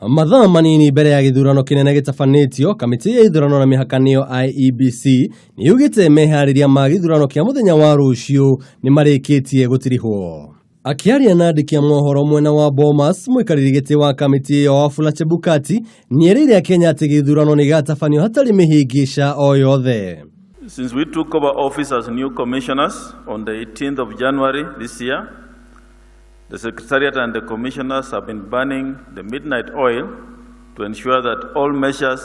Mathaa manini mbere ya gĩthurano kĩnene gĩtabanĩtio, kamĩtĩ ya ithurano na mĩhaka nĩyo IEBC nĩ yugĩte meharĩria ma gĩthurano kĩa mũthenya wa rũciũ nĩ marĩkĩtie gũtirihwo. Akĩaria na andĩki a mohoro mwena wa Bomas, mũikarĩri gĩtĩ wa kamĩtĩ ĩyo Wafula Chebukati nĩerĩire Akenya atĩ gĩthurano nĩ gĩgatabanio hatarĩ mĩhĩngĩca o yothe. Since we took over office as new commissioners on the 18th of January this year, the Secretariat and the commissioners have been burning the midnight oil to ensure that all measures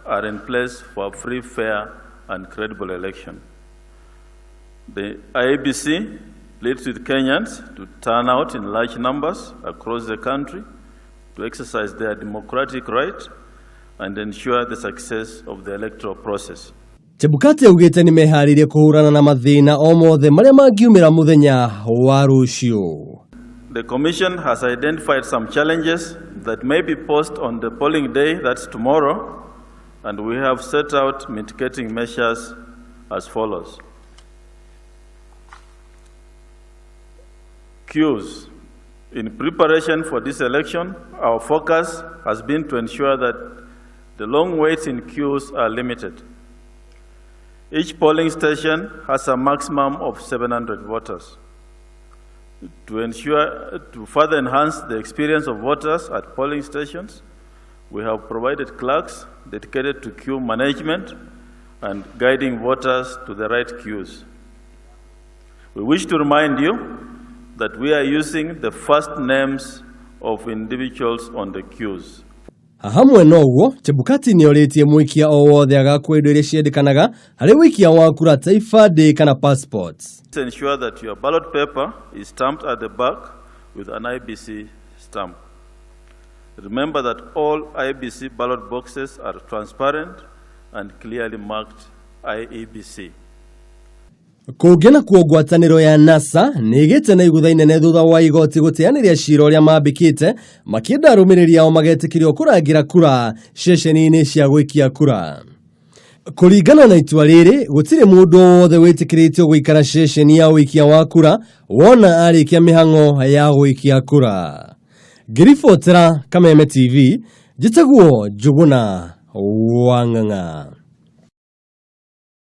are in place for a free, fair, and credible election. The IEBC pleads with Kenyans to turn out in large numbers across the country to exercise their democratic right and ensure the success of the electoral process. Chebukati augĩte nĩ meharĩirie kũhũrana na mathĩna o mothe marĩa mangiumĩra mũthenya wa rũciũ. The Commission has identified some challenges that may be posed on the polling day, that's tomorrow, and we have set out mitigating measures as follows. Queues. In preparation for this election, our focus has been to ensure that the long waits in queues are limited. Each polling station has a maximum of 700 voters. To further enhance the experience of voters at polling stations, we have provided clerks dedicated to queue management and guiding voters to the right queues. We wish to remind you that we are using the first names of individuals on the queues. Hamwe na ũguo, Chebukati nĩorĩtie mũikia o wothe agakua indo iria ciendekanaga harĩ ũikia wa kura ta ibandĩ kana passports. Ensure that your ballot paper is stamped at the back with an IEBC stamp. Remember that all IEBC ballot boxes are transparent and clearly marked IEBC. Kũngĩ nakuo ngwatanĩro ya NASA nĩ ĩgĩte na igũtha inene thutha wa igoti gũteanĩria cira ũrĩa mambĩkĩte makĩenda arũmĩrĩri ao magetĩkĩrio kũrangĩra kura ceceni-inĩ cia gũikia kura. Kũringana na itua rĩrĩ, gũtirĩ mũndũ o wothe wĩtĩkĩrĩtio gũikara ceceni ya ũikia wa kura wona arĩkia mĩhang'o ya gũikia kura. Ngĩribotera Kameme TV, njĩtagwo Njũgũna wa Ng'ang'a.